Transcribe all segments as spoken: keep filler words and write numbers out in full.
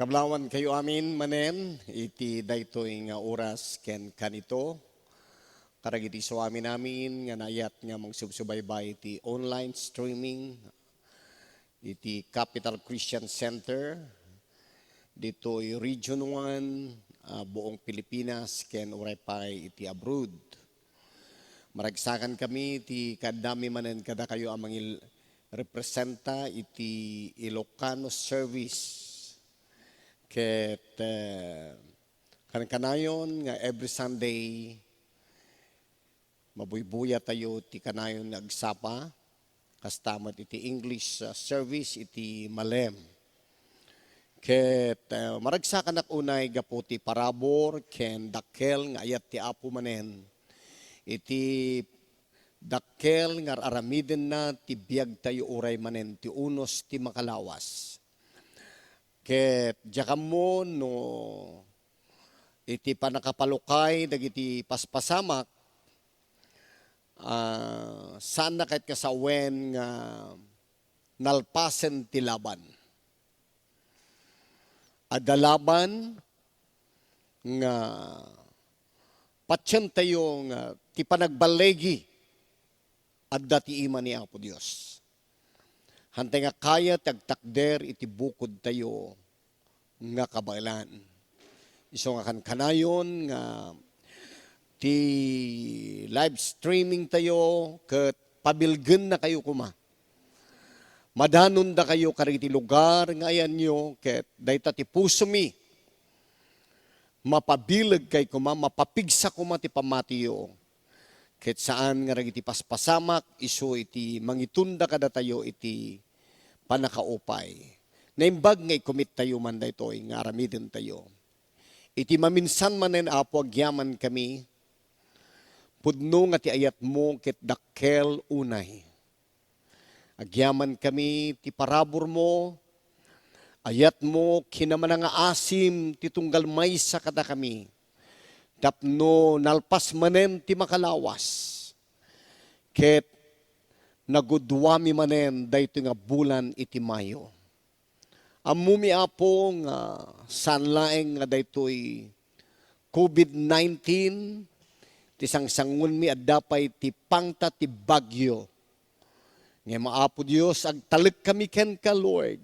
Kablawan kayo amin manen iti daytoy nga oras ken kanito. Karagiti isu amin amin nga naayat nga mangsubsubaybay iti online streaming iti Capital Christian Center, ditoy Region one, ah, buong Pilipinas, ken uray pay iti abroad. Maragsakan kami ti kaadda mi manen kadakayo a mangil-, representa iti Ilocano service. Ket, eh, kankanayon nga every Sunday, mabuybuya tayo ti kanayon nga agsapa, kasta met iti English, ah, service iti Malem. Ket, eh, maragsakanak unay gapu ti parabur ken dakkel nga ayat ti Apo manen iti dakkel nga ar-aramidenna ti biagtayo uray manen ti unos ti makalawas. Ket diak ammo no iti pannakapalukay dagiti paspasamak, ah, saanna ket nga sawen nga nalpasen ti laban. Adda laban nga patientayo nga ti panagballigi adda ti ima ni Apo Dios. Hantay nga kayat ti agtakder iti bukodtayo nga kabaelan. Isu nga kankanayon nga ti live streaming tayo ket pabilgennakayo koma. Madanondakayo kadagiti lugar nga ayanyo ket dayta ti pusomi. Mapabileg kay koma, mapapigsa koma ti pammatiyo. Ket saan nga dagiti paspasamak isu iti mangitunda kadatayo iti pannakaupay. Naimbag nga ikumittayo man daytoy nga aramidentayo. Iti maminsan manen, Apo, agyamankami, pudno nga ti ayatmo ket dakkel unay. Agyamankami ti paraburmo, ayatmo kinamanangaasim ti tunggal maysa kadakami, tapno nalpas manen ti makalawas, ket nagudduami manen daytoy nga bulan iti Mayo. Ammomi, Apo, nga saan laeng nga daytoy covid nineteen ti sangsangonmi, adda pay ti pangta ti bagyo. Ngem, Apo Dios, agtalekkami kenka, Lord,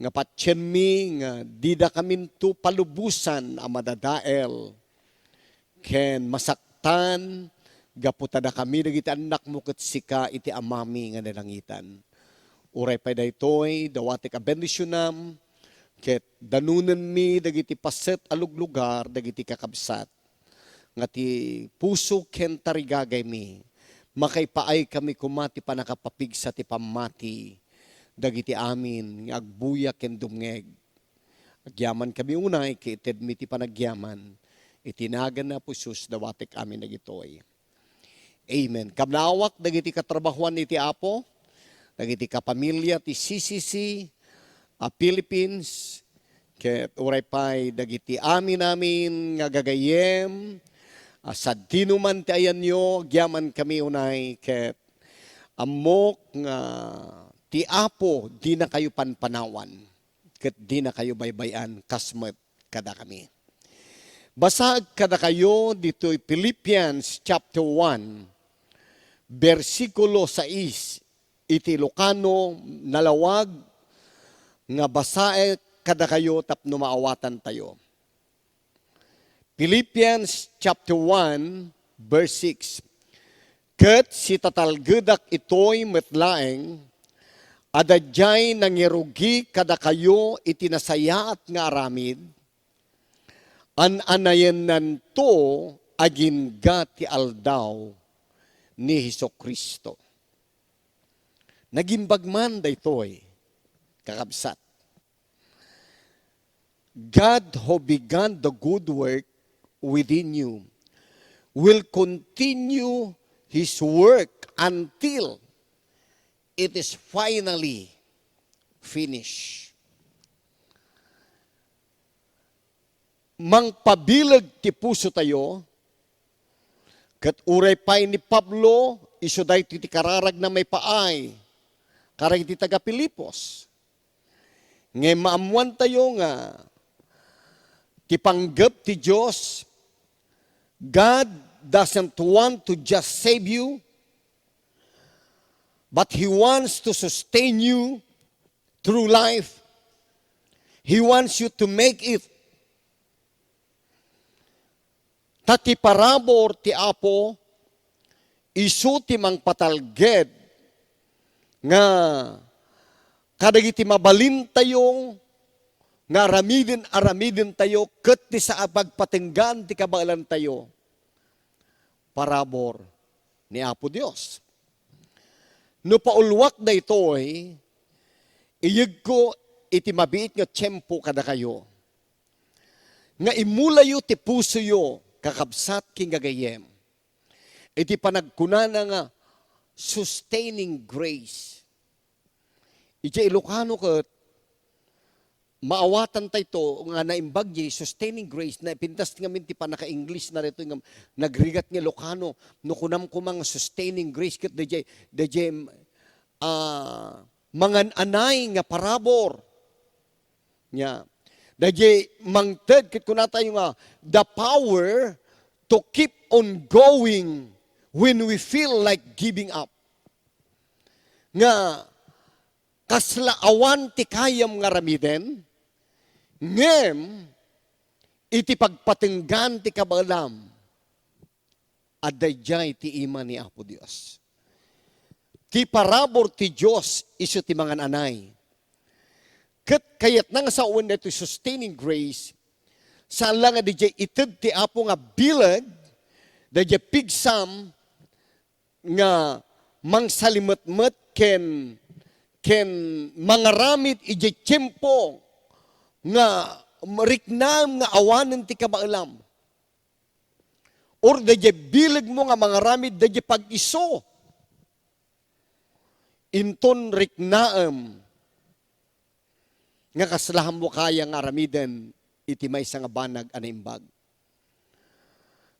nga patienmi nga didakaminto palubosan a madadael ken masaktan gapu ta dakami dagiti annakmo ket sika iti Amami nga nalangitan. Uray pay daytoy, dawatek a bendisionam, ket danonenmi dagiti paset a luglugar dagiti kakabsat nga ti puso ken tarigagaymi. Makaipaaykami koma ti pannakapapigsa ti pammati dagiti amin nga agbuya ken dumngeg. Agyamankami unay ket itedmi ti panagyaman. Iti nagan ni Apo Jesus, dawatek amin dagitoy. Amen. Kablawak dagiti katrabahuan iti Apo, dagiti kapamilya ti C C C a Philippines, ket uray pay dagiti amin-amin nga gagayyem, a sadinoman ti ayanyo, agyamankami unay, ket ammok nga ti Apo dinakayo panpanawan ket dinakayo baybay-an kas met kadakami. Basaek kadakayo ditoy Philippians chapter one, bersikulo sais, iti Ilocano, nalawag nga basaek kadakayo tapno maawatantayo. Philippians chapter one, verse six. Ket sitatalgedak itoy met laeng a daydiay nangirugi kadakayo iti nasayaat nga aramid, an-anayennanto agingga ti aldaw ni Jesu-Cristo. Nagimbag man daytoy, kakabsat. God who began the good work within you will continue his work until it is finally finished. Mangpabileg ti pusotayo, ket uray pay ni Pablo, isu daytoy ti kararagna maipaay kadagiti taga-Filipos. Ngem maammoantayo nga ti panggep ti Dios, God doesn't want to just save you, but He wants to sustain you through life. He wants you to make it. Ta ti parabur ti Apo, isu ti mangpatalged nga kadagiti mabalintayo nga aramiden, aramidentayo ket ti sa-, pagpatenggan ti kabaelantayo, parabur ni Apo Dios. No pauluak daytoy, iyegko iti mabiit nga tiempo kadakayo nga imulayo ti pusoyo, kakabsat ken gagayyem, iti panagkunana nga sustaining grace. Idiay Ilocano ket maawatan tayo nga naimbag diay sustaining grace, naipintas ngamin ti pannaka-English na daytoy nga nagrigat nga Ilocano. No kunam koma nga sustaining grace ket daydiay, daydiay, ah, mangan-anay nga parabur. Nya, daydiay mangted ket kunatayo nga the power to keep on going when we feel like giving up. Nga kasla awan ti kayam nga aramiden, ngem iti pagpatenggan ti kabaelam, adda idiay ti ima ni Apo Dios. Ti parabur ti Dios isu ti mangan-anay. Ket kayatna nga sawen daytoy sustaining grace, saan la nga diay ited ti Apo nga bileg, daydiay pigsam nga mangsalimetmet ken, ken mangaramid idiay tiempo nga riknaem nga awanen ti kabaelam. Or daydiay bilegmo nga mangaramid daydiay pag-isu. Inton riknaem nga kasla ammo kaya nga aramiden iti maysa nga banag a naimbag.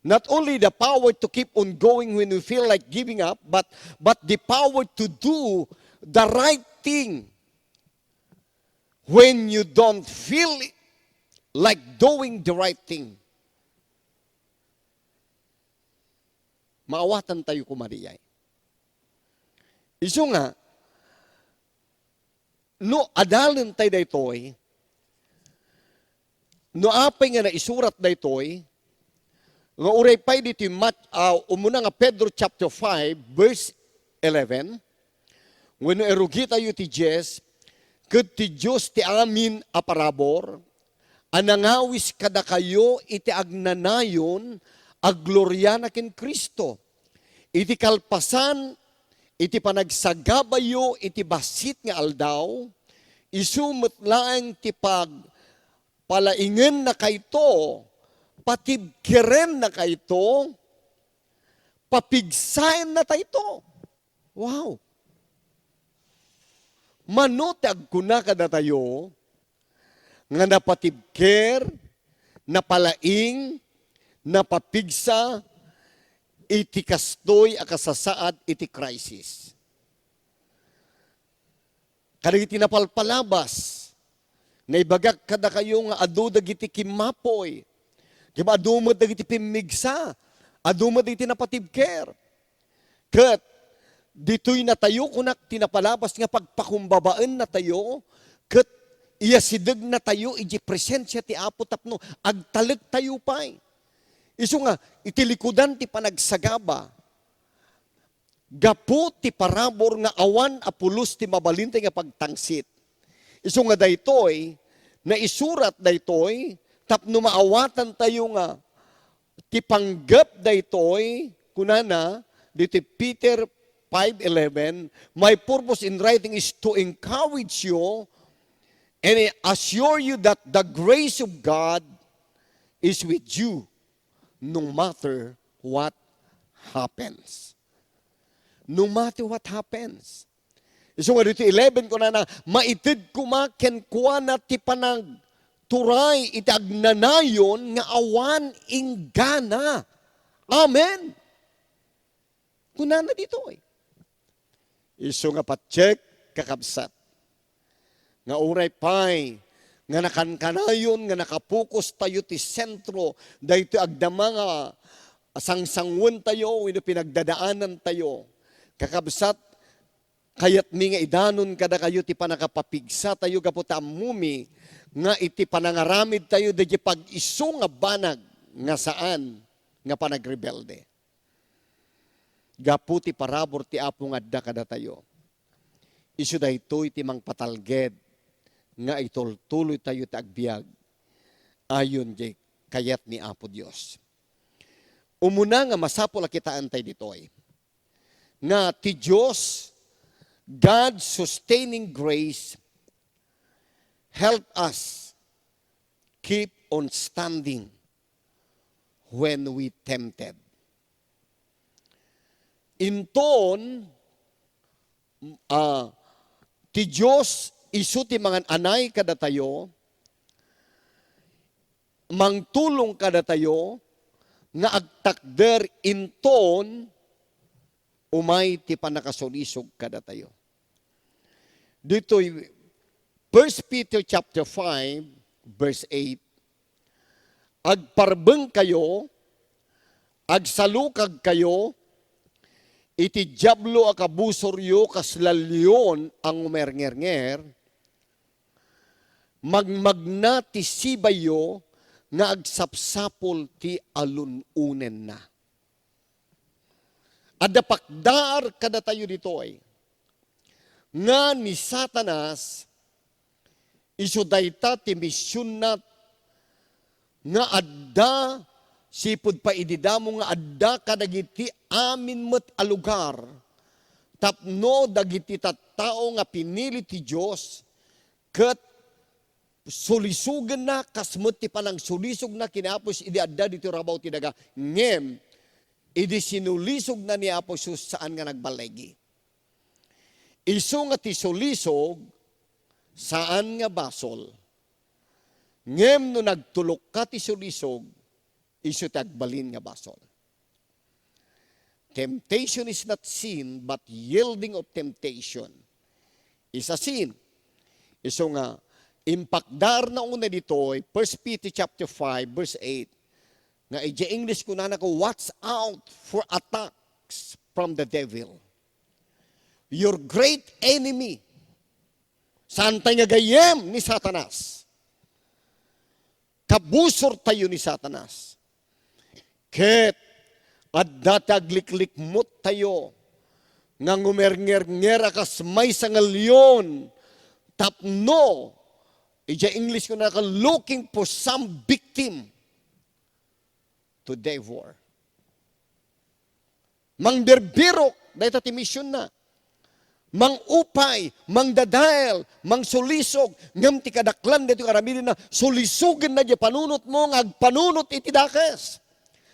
Not only the power to keep on going when we feel like giving up, but, but the power to do the right thing when you don't feel like doing the right thing. Maawatantayo koma diay. Isu nga, no adalentayo daytoy, no apay nga naisurat daytoy, nga uray pay ditoy Mat-, ah, umuna nga Pedro chapter five, verse eleven, wenno irugitayo ti dies, ket ti Dios ti amin a parabur, a nangawis kadakayo iti agnanayon a gloriana ken Cristo. Iti kalpasan, iti panagsagabayo iti bassit nga aldaw, isu met laeng ti pagpalaingennakayto, patibkerennakayto, papigsaennatayto. Wow! Mano ti agkuna kadatayo nga napatibker, napalaing, napapigsa iti kastoy a kasasaad iti crisis? Kadagiti napalpalabas, naibagak kadakayo nga adu dagiti kimmapuy, ket adu met dagiti pimmigsa, adu met dagiti napatibker. Ket ditoy natayo, kunak, ti napalabas nga pagpakumbabaennatayo, ket iyasidegnatayo iti presensia ti Apo tapno agtalektayo pay. Isu nga, iti likudan ti panagsagaba, gapu ti parabur nga awan a pulos ti mabalintay nga pagtangsit. Isu nga daytoy, naisurat daytoy tapno maawatantayo nga ti panggep daytoy, kunana, ditoy Peter five eleven, "My purpose in writing is to encourage you and assure you that the grace of God is with you no matter what happens." No matter what happens. Isu nga ditoy eleven, kunana, "Maited koma kenkuana ti panagturay iti agnanayon nga awan inggana." Amen. Kunana ditoy. Isu nga patiek, kakabsat. nga uray pay nga nakankanayon nga nakapokus tayo ti sentro daytoy agdama nga sangsanguentayo wenno pinagdadaanantayo. Kakabsat, kayatmi nga idanon kadakayo ti pannakapapigsatayo gapu ta ammomi nga iti panangaramidtayo daydi pag-isu nga banag nga saan nga panagrebelde. Gapu ti parabur ti Apo nga adda kadatayo, isu daytoy ti mangpatalged nga itultuloytayo ti agbiag ayon diay kayat ni Apo Dios. Umuna nga masapul a kitaentayo ditoy nga ti Dios, God's sustaining grace, help us keep on standing when we tempted. Inton, ah, ti Dios isu ti mangan-anay kadatayo, mangtulong kadatayo nga agtakder inton umay ti pannakasulisog kadatayo. Ditoy First Peter chapter five, verse eight, "Agparbengkayo, agsalukagkayo iti Diablo a kabusoryo kasla leon a ngumerngernger, magmagna ti sibayyo nga agsapsapul ti alun-onenna." Adda pakdaar kadatayo ditoy nga ni Satanas, isu dayta ti misionna nga adda sipud pay idi damo nga adda kadagiti amin met a lugar tapno dagiti tattao nga pinili ti Dios ket sulisogenna kas met ti panangsulisogna ken ni Apo Jesus idi adda ditoy rabaw ti daga. Ngem, idi sinulisogna ni Apo Jesus, saan nga nagballigi. Isu nga ti sulisog, saan nga basol. Ngem no nagtulokka ti sulisog, isu ti agbalin nga basol. Temptation is not sin, but yielding of temptation is a sin. Isu nga, impakdaarna unay ditoy, First Peter chapter five, verse eight, nga idiay English kunana ko, "Watch out for attacks from the devil." Your great enemy. Saantay nga gayyem ni Satanas. Kabusortayo ni Satanas. Ket adda ti agliklikmottayo nga ngumerngernger a kas maysa nga leon tapno, idiay English kunana ka, looking for some victim to devour. Mangbirbirok, dayta ti misionna. Mangupay, mangdadael, mangsulisog, ngem ti kadaklan daytoy nga aramidenna, sulisogenna diay panunotmo nga agpanunot iti dakes.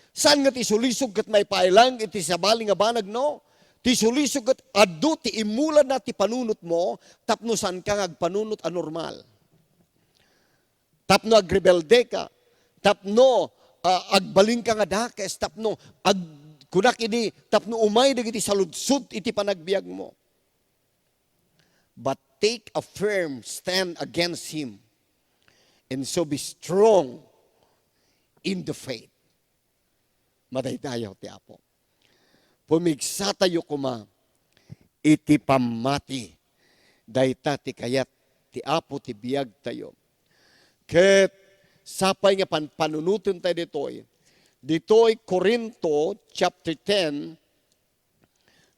Saan nga ti sulisog ket maipaay lang iti sabali nga banag, no? Ti sulisog ket adu ti imulana ti panunotmo tapno saanka nga agpanunot a normal. Tapno agrebeldeka, tapno, ah, agbalinka nga dakes, tapno ag-, kunak idi, tapno umay dagiti saludsod iti panagbiagmo. But take a firm stand against him, and so be strong in the faith. Madaydayaw ti Apo. Pumigsatayo koma iti pammati. Dayta ti kayat ti Apo ti biagtayo. Ket sapay nga panpanunotentayo ditoy. Ditoy Corinto chapter ten,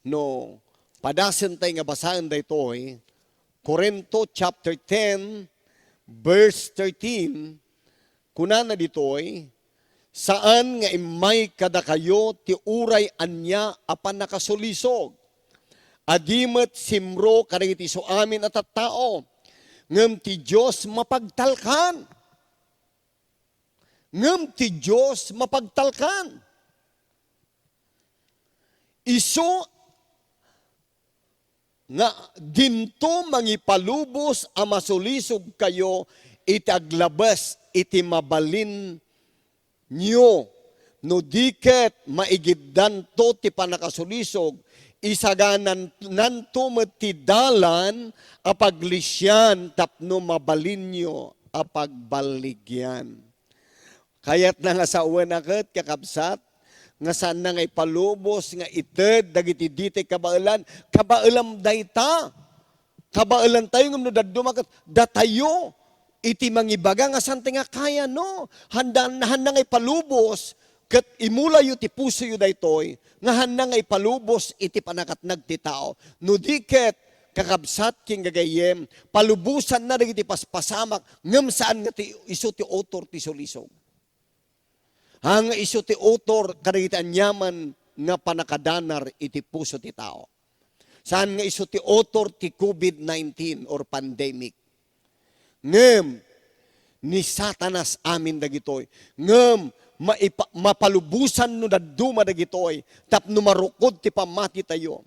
no padasentayo nga basaen daytoy, Corinto chapter ten, verse thirteen, kunana ditoy, "Saan nga immay kadakayo ti uray ania a pannakasulisog. Adi met simro kadagiti isuamin a tattao, ngem ti Dios mapagtalkan." Ngem ti Dios mapagtalkan. Isu nga dinto mangipalubos a masulisogkayo iti aglabes iti mabalinyo, no di ket maigiddanto ti pannakasulisog isagananto met ti dalan a paglisian tapno mabalinyo a pagballigian. Kayatna nga sawen a ket, kakabsat, nga saanna nga ipalubos nga ited dagiti ditay kabaelan, kabaelam dayta. Kabaelantayo ngem no dadduma ket datayo iti mangibaga nga saan ti nga kaya, no? Handa, hanna nga ipalubos ket imulayo ti pusoyo daytoy nga hanna nga ipalubos iti panakatnag ti tao. No di ket, kakabsat ken gagayyem, palubosanna dagiti paspasamak ngem saan nga ti, isu ti author ti sulisog. Haan nga isu ti author kadagiti aniaman nga pannakadanar iti puso ti tao. Saan nga isu ti author ti covid nineteen or pandemic. Ngem, ni Satanas amin dagitoy. Ngem, maipa-, mapalubosan no dadduma dagitoy tapno marukod ti pammatitayo.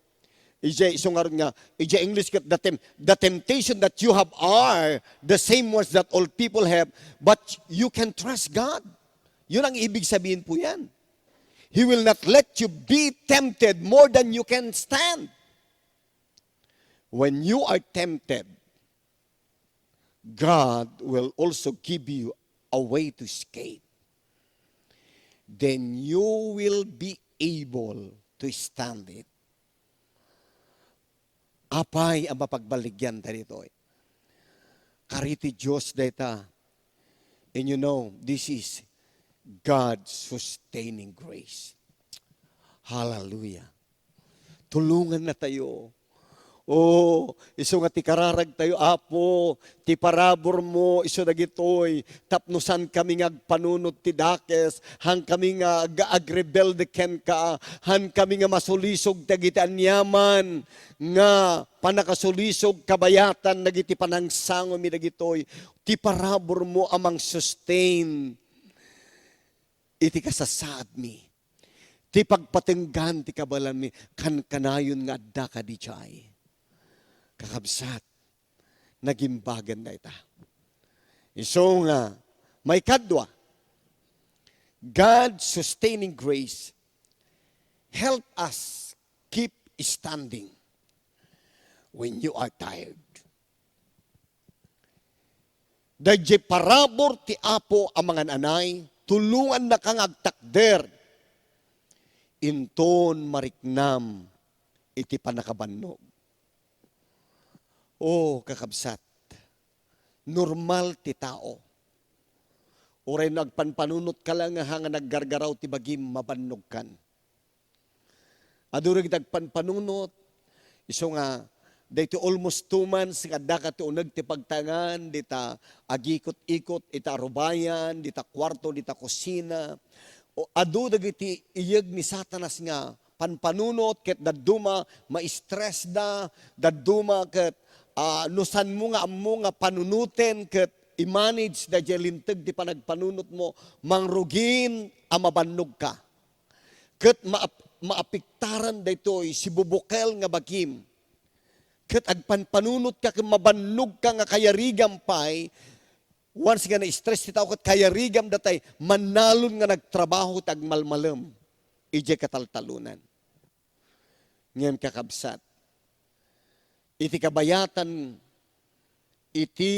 Ije, isu ngarud nga, ije English ket, the tem-, the temptation that you have are the same ones that all people have, but you can trust God. Yun ang ibig sabihin po yan. He will not let you be tempted more than you can stand. When you are tempted, God will also give you a way to escape. Then you will be able to stand it. Apay a mapagbaligyan ta ditoy? Kari ti Dios dayta. And you know, this is God's sustaining grace. Hallelujah. Tulonganna tayo. Oh, isu nga ti kararag tayo, Apo, ti parabur mo, isu dagitoy, tapno saan kami nga agpanunot ti dakes, han kami nga ag-, agrebelde kenka, han kami nga masulisog dagiti aniaman nga pannakasulisog kabayatan dagiti panangsangomi dagitoy, ti parabur mo a mangsustain iti kasasaadmi. Ti pagpatenggan ti kabaelanmi, kankanayon nga adda kadi diay. Kakabsat, nagimbagan dayta. Isu nga, maikadua, God's sustaining grace help us keep standing when you are tired. Daydiay parabur ti Apo a mangan-anay, tulongannaka nga agtakder inton mariknam iti pannakabannog. O, kakabsat, normal ti tao. Uray no agpanpanunot ka la nga ha nga naggargaraw ti bagim, mabannogkan. Adu dagiti agpanpanunot, isu nga, daytoy almost two months nga addaka ti uneg ti pagtaengan, dita agikot-ikot ita arubayan, dita kuarto, dita kusina. O, adu dagiti iyeg ni Satanas nga panpanunot, ket dadduma, ma-stress da, dadduma ket, ah, no saanmo nga ammo nga panunoten ket i-manage daydiay linteg ti panagpanunotmo, mangrugin a mabannogka. Ket maap-, maapektaran daytoy, sibubukel nga bagim. Ket agpanpanunotka ket mabannogka nga kayarigam pay, once nga na-stress ti tao ket kayarigam datay, mannalon nga nagtrabaho ti agmalmalem idiay kataltalonan. Ngem kakabsat, iti kabayatan, iti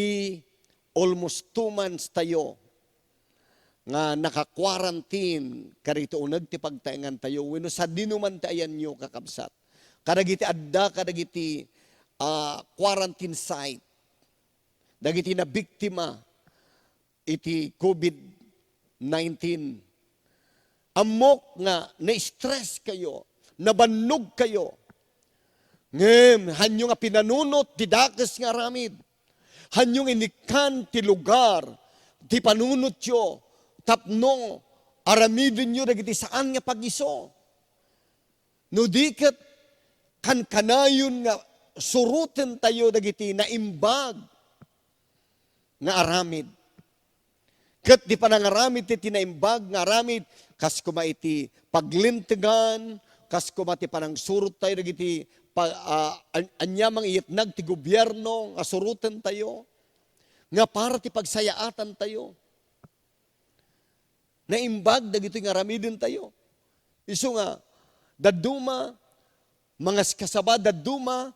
almost two months tayo nga naka-quarantine kadagiti uneg ti pagtaengan tayo, wenno sadinoman ti ayanyo, kakabsat. Kadagiti adda kadagiti, ah, quarantine site, dagiti nabiktima iti covid nineteen. Ammok nga na-stress kayo, nabannog kayo. Ngem, hanyo nga pinanunot ti dakes nga aramid. Hanyo nga inikkan ti lugar ti panunotyo tapno aramidenyo dagiti saan nga pagiso. No di ket, kankanayon nga surotentayo dagiti naimbag nga aramid. Ket ti panangaramid ti, ti naimbag nga aramid, kas koma iti paglintegan, kas koma ti panangsurot tayo dagiti pa-, ah, an-, aniamang iyetnag ti gobierno nga suroten tayo, nga para ti pagsayaatan tayo. Naimbag dagitoy nga aramiden tayo. Isu nga, dadduma, mangaskasaba, dadduma,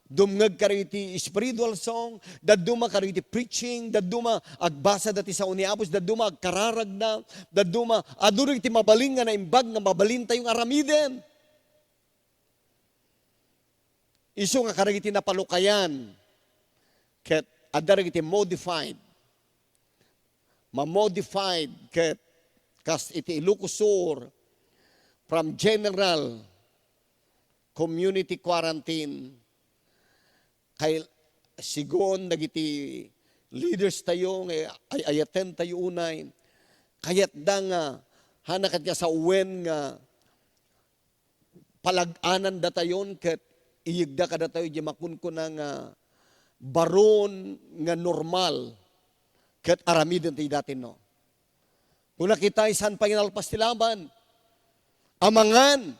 dumngeg kadagiti spiritual song, dadduma kadagiti preaching, dadduma agbasa dati sao ni Apos, dadduma agkararagna, dadduma, adu dagiti mabalin nga naimbag nga mabalintayo nga aramiden. Isu nga kadagiti napalukayan, ket adda dagiti modified. Ma-modified ket kas iti Ilocos Sur, from general community quarantine, kay sigun dagiti leaders tayo nga ay-ayaten tayo unay, kayatda nga hana ket nga sawen nga palag-anan datayon ket iyegda kadatayo di makunkuna nga baron nga normal ket aramiden ti dati, no? Kuna kita, saan pay nalpas ti laban? Amangan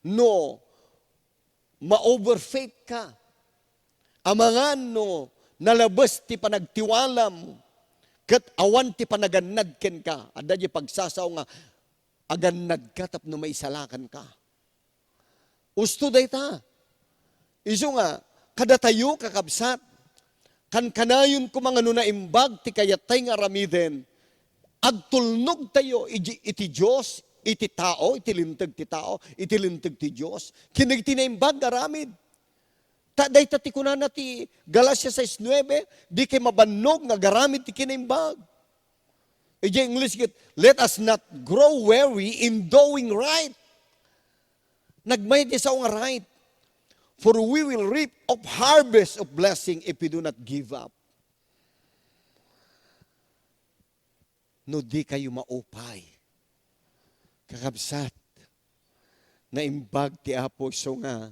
no ma-overfaith ka. Amangan no nalabes ti panagtiwalam ket awan ti panagannad kenka. Adda di pagsasao nga agannadka tapno maisalakanka. Usto dayta. Isu nga, kadatayo, kakabsat, kankanayon koma nga no naimbag ti kayattay nga aramiden, agtulnogtayo iti, iti Dios, iti tao, iti linteg ti tao, iti linteg ti Dios, ken dagiti naimbag nga aramid. Ta dayta ti kunana ti Galacia sais nuebe, "Dikay mabannog nga agaramid ti kinaimbag." Idiay English ket, "Let us not grow weary in doing right." Nagmayat ti sao nga right. "For we will reap of harvest of blessing if we do not give up." No dikayo maupay. Kakabsat, naimbag ti Apo isu nga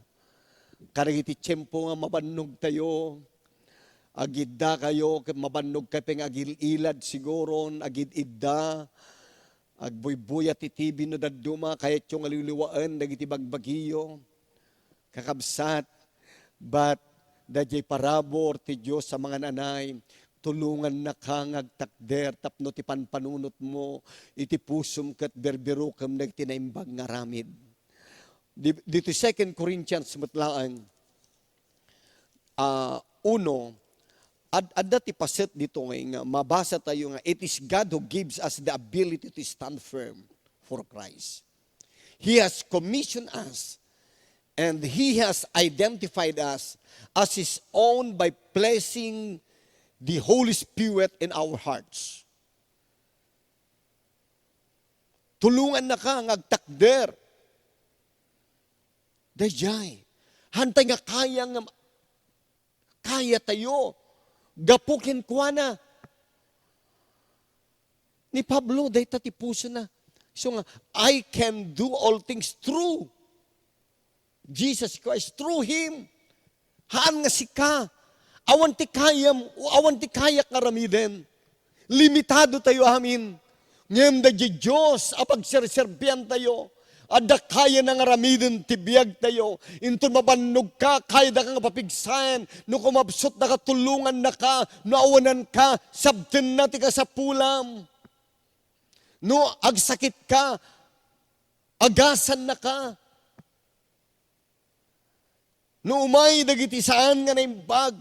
kadagiti tiempo nga mabannogtayo, agiddakayo, ket mabannogkayo pay nga agil-ilad siguron, agid-idda, agbuybuya ti T V no dadduma, kayatyo nga liwliwaen dagiti bagbagiyo. Kakabsat, but daydiay parabur ti Dios a mangan-anay, tulongannaka nga agtakder tapno ti panpanunotmo iti pusom ket birbirukem dagiti naimbag nga aramid. Di-, ditoy Second Corinthians met laeng, ah, uno, ad-, adda ti paset ditoy nga mabasa tayo nga, "It is God who gives us the ability to stand firm for Christ." He has commissioned us and He has identified us as His own by placing the Holy Spirit in our hearts. Tulongannaka nga agtakder. Daydiay. Hantay nga kaya nga kayatayo. Gapu kenkuana. Ni Pablo, dayta ti pusona. So nga, "I can do all things through Jesus Christ, through Him." Haan nga sika. Awan ti kayam, o awan ti kayak nga aramiden. Limitado tayo amin. Ngem daydiay Dios a pagserserbian tayo, adda kayana nga aramiden ti biag tayo. Inton mabannog ka, kayada ka nga papigsaen. No kumabsot na ka, tulongan na ka. No awanan ka, sabten na ti kasapulam. No agsakit ka, agasan na ka. No umay dagiti saan nga naimbag,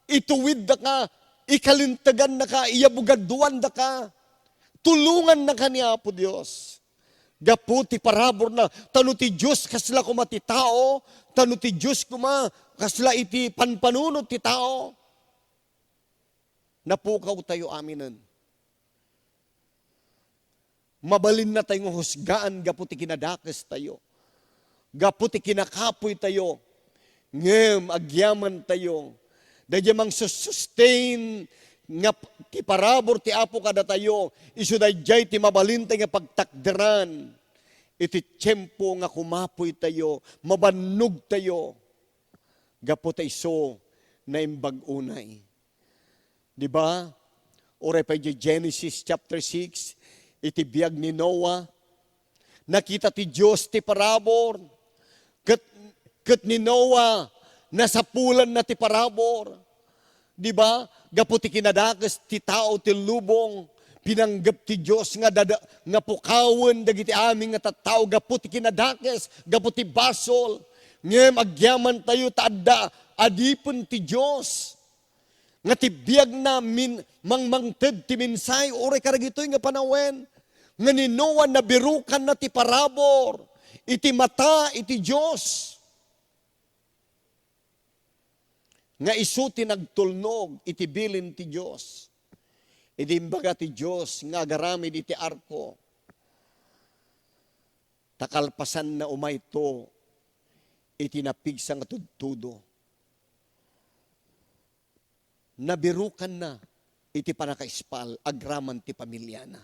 ituwid da ka, ikalintegan na ka, iyabugaduan da ka, tulongan na ka ni Apo Dios. Gapu ti paraburna, ta no ti Dios kasla koma ti tao, ta no ti Dios koma kasla iti panpanunot ti tao, napukaw tayo aminen. Mabalinna tayo nga husgaan gapu ti kinadakes tayo, gapu ti kinakapuy tayo, ngem agyaman tayo. Daydiay mangsustain nga p-, ti parabur ti Apo kadatayo, isu daydiay ti mabalin tayo nga pagtakderan iti tiempo nga kumapuy tayo, mabannog tayo, gapu ta isu naimbag unay. Di ba? Uray pay di Genesis chapter six, iti biag ni Noah, nakita ti Dios ti parabur. Ket, ket ni Noah, nasapulanna ti parabur. Di ba? Gapu ti kinadakes ti tao ti lubong, pinanggep ti Dios nga dada-, nga pukawen dagiti amin nga tattao gapu ti kinadakes, gapu ti basol. Ngem agyamantayo ta adda adipen ti Dios nga ti biagna min-, mangmangted ti mensahe uray kadagitoy nga panawen nga ni Noa nabirukanna ti parabur iti mata iti Dios. Nga isu ti nagtulnog iti bilin ti Dios. Idi imbaga ti Dios nga agaramid iti arko, ta kalpasanna umayto iti napigsa nga tudtudo. Nabirukanna iti pannakaispal agraman ti pamiliana.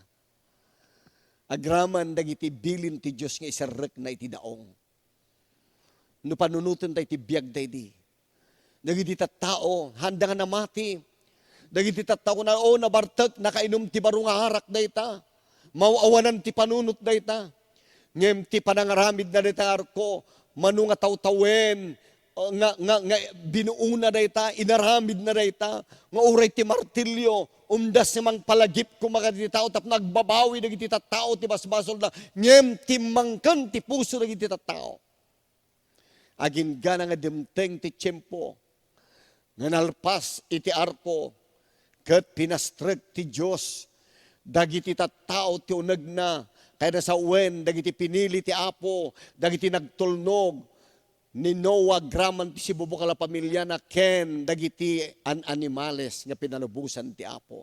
Agraman dagiti bilin ti Dios nga iserrekna iti daong. No panunoten tay ti biag daydi. Dagiti tattao, handa nga namati. Dagiti tattao na, "O, nabartek, nakainum ti baro nga arak dayta. Maw-awanan ti panunot dayta." Ngem ti panangaramid na dayta arko, mano nga tawtawen, uh, nga, nga, nga binuona dayta, inaramid na dayta, nga uray ti martilyo, umdas nga mangpalagip koma kadagiti tao tapno agbabawi dagiti tattao ti basbasolda, ngem timmangken ti puso dagiti tattao. Aginggana nga dimteng ti tiempo nga nalpas iti arko, ket pinastrek ti Dios dagiti tattao ti unegna, kayat a sawen dagiti pinili ti Apo, dagiti nagtulnog ni Noah agraman ti sibubukal a pamiliana ken dagiti an-animales nga pinalubosan ti Apo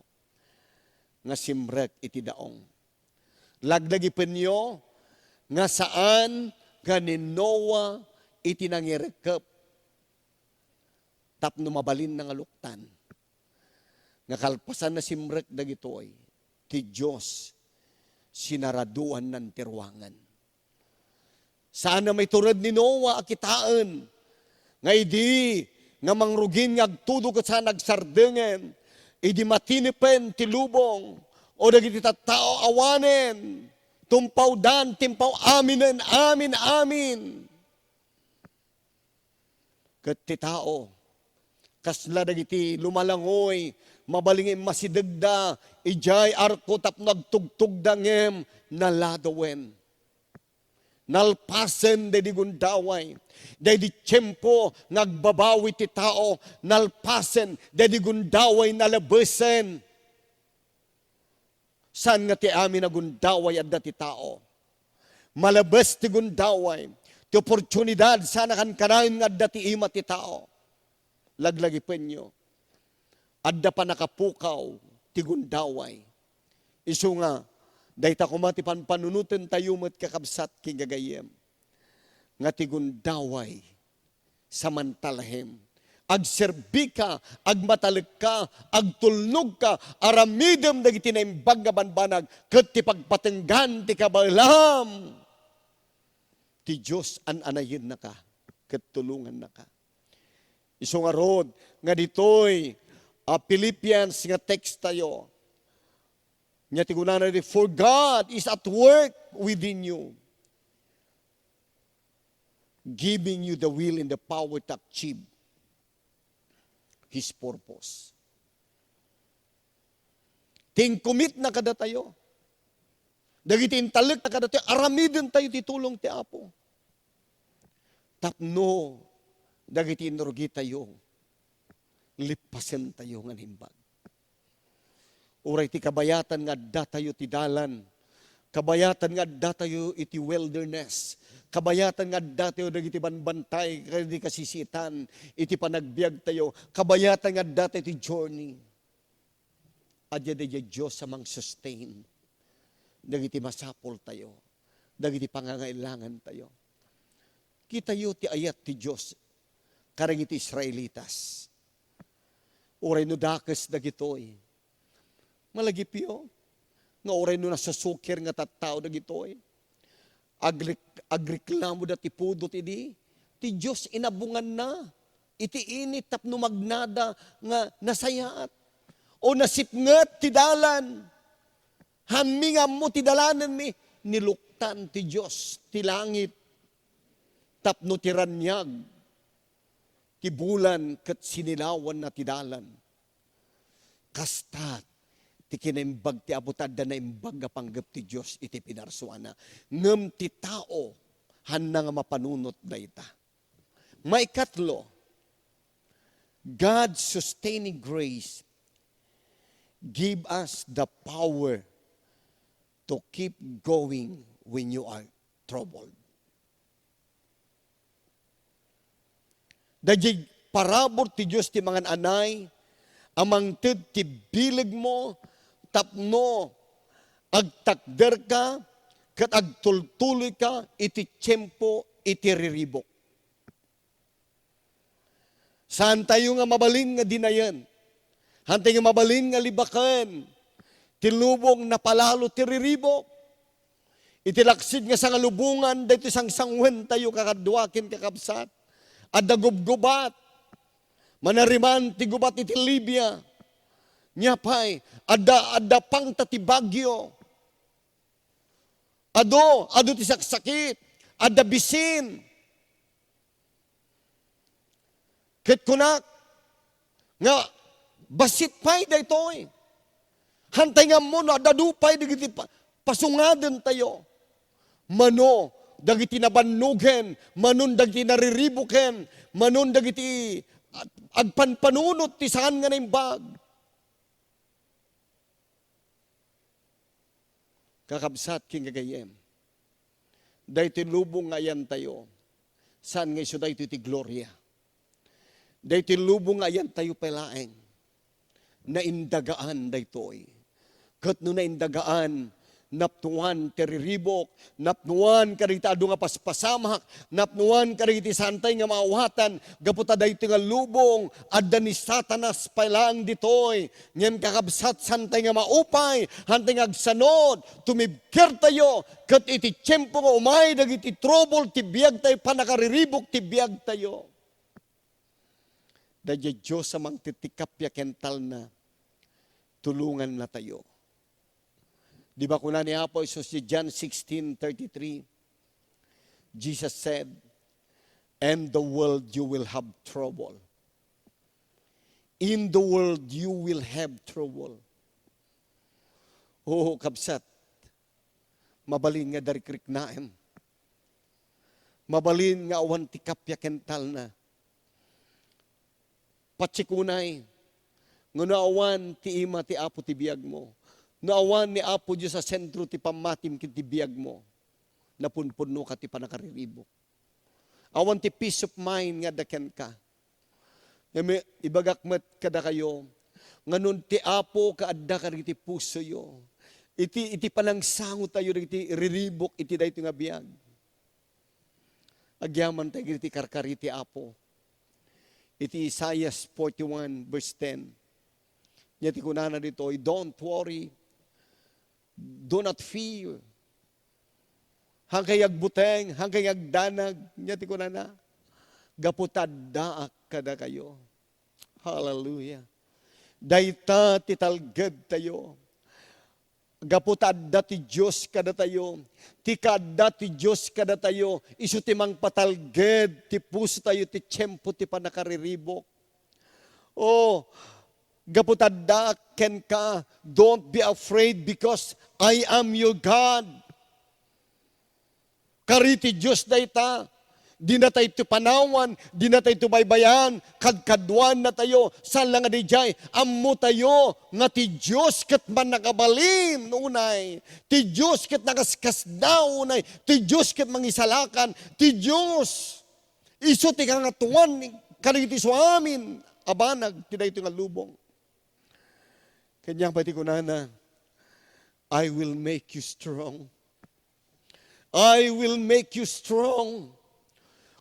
nga simrek iti daong. Laglagipenyo nga saan nga ni Noah iti nangirekkep tapno mabalinna nga luktan. Nga kalpasan na simrek dagitoy, ti Dios sinaraduannan ti ruangan. Saan a maitured ni Noah a kitaen nga idi nga mangrugin nga agtudo ket saan agsardengen, idi matinepen ti lubong, o dagiti tattao awanen, tumpawdan, timpaw aminen, amin, amin. Ket ti tao, kasla dagiti lumalangoy, mabalin nga immasidegda idiay arko tapno agtugtogda ngem naladawen. Nalpasen daydi gundaway, daydi tiempo nga agbabawi ti tao, nalpasen daydi gundaway, nalabesen. Saan nga ti amin a gundaway adda ti tao. Malabes ti gundaway, ti oportunidad saan a kankanayon nga adda ti ima ti tao. Laglagipenyo, adda pannakapukaw ti gundaway. Isu nga, dayta koma ti panpanunotentayo met, kakabsat ken gagayyem, nga ti gundaway, samantalahem. Agserbika, agmatalekka, agtulnogka, aramidem dagiti naimbag nga banbanag, ket ti pagpatenggan ti kabaelam ti Dios an-anayennaka ket tulongannaka. Isu ngarud nga ditoy a Philippians nga text tayo, nia ti kunana ditoy, "For God is at work within you, giving you the will and the power to achieve His purpose." Ti incommit na kadatayo, dagiti intalek na kadatayo, aramiden tayo ti tulong ti Apo. Tapno dagiti inrugi tayo, lippasen tayo nga naimbag. Uray ti kabayatan nga adda tayo ti dalan, kabayatan nga adda tayo iti wilderness, kabayatan nga adda tayo dagiti banbantay, kadagiti kasisitan, iti panagbiag tayo, kabayatan nga adda tayo ti journey. Adda daydiay Dios a mang-sustain dagiti masapul tayo, dagiti pangangailangan tayo. Kitayo ti ayat ti Dios kadagiti Israelitas. Uray no dakes dagitoy, malagipyo nga uray no nasusukir nga tattao dagitoy, agre-, agreklamo da ti pudot idi, ti Dios inabunganna iti init tapno magnada nga nasayaat. O nasipnget ti dalan. Hanmi nga ammo ti dalanenmi, niluktan ti Dios ti langit tapno ti raniag ti bulan ket sinilawanna ti dalan. Kasta ti kinaimbag ti Apo, ta adda naimbag nga panggep ti Dios iti pinarsuana. Ngem ti tao, hanna nga mapanunot dayta. Maikatlo, God's sustaining grace give us the power to keep going when you are troubled. Daydiay parabur ti Dios ti mangan-anay a mangted ti bilegmo tapno agtakderka ket agtultuloyka iti tiempo iti riribuk. Saantayo nga mabalin nga dinayen. Haantayo nga mabalin nga libaken ti lubong napalalo ti riribuk. Iti laksid nga sangalubongan, daytoy sangsanguentayo, kakadua ken kakabsat. Adda gubgubat. Manariman ti gubat iti Libya. Nia pay, adda, adda pangta ti bagyo. Adu, adu ti saksakit. Adda bisin. Ket kunak nga, bassit pay daytoy. Haantay nga ammo no adda adu pay dagiti pa-, pasungadentayo. Mano dagiti nabannogen, manon dagiti nariribuken, manon dagiti ag-, agpanpanunot ti saan nga naimbag. Kakabsat ken gagayyem, daytoy lubong nga ayantayo, saan nga isu daytoy ti gloria. Daytoy lubong nga ayantayo pay laeng, naindagaan daytoy. Ket no naindagaan, napnuan ti riribuk, napnuan kadagiti adu nga paspasamak, napnuan kadagiti saantay nga maawatan, gapu ta daytoy nga lubong, adda ni Satanas pay laeng ditoy. Ngem kakabsat, saantay nga maupay, haantay nga agsanud, tumibkertayo, ket iti tiempo nga umay dagiti trouble ti biagtayo, pannakariribuk ti biagtayo. Daydiay Dios a mangtitikappia ken talna, tulongannatayo. Di ba kuna ni Apo Jesus iti John sixteen thirty-three? Jesus said, "In the world you will have trouble." In the world you will have trouble. Oo, kabsat, mabalin nga darikriknaem. Mabalin nga awan ti kappia ken talna. Patiekonay, nga no awan ti ima ti Apo ti biagmo, no awan ni Apo Dios a sentro ti pammatim ken ti biagmo, napunpunnoka ti pannakariribuk. Awan ti peace of mind nga adda kenka. Ngem ibagak met kadakayo, nga no ti Apo kaadda kadagiti pusoyo, iti, iti panangsangotayo dagiti riribuk iti daytoy nga biag, agyamantayo iti karkari ti Apo. Iti Isaiah forty-one verse ten, nia ti kunana ditoy, "Don't worry, do not fear." Hankay agbuteng, hankay agdanag, nia ti kunana, "Gapu ta addaak kadakayo." Hallelujah. Dayta ti talgedtayo. Gapu ta adda ti Dios kadatayo, ti kaadda ti Dios kadatayo, isu ti mangpatalged ti pusotayo ti tiempo ti pannakariribuk. Oh, gapu ta adda kenka, don't be afraid because I am your God. Kari ti Dios dayta. Dinatayto panawan, dinatayto baybayan, kadkaduannatayo, saan la nga didiay, ammotayo nga ti Dios ket mannakabalin unay, ti Dios ket nakaskasdaaw unay, ti Dios ket mangisalakan, ti Dios isu ti kangatoan kadagiti isuamin a banag ti daytoy nga lubong. Kaniak pay ti kunana, "I will make you strong." I will make you strong.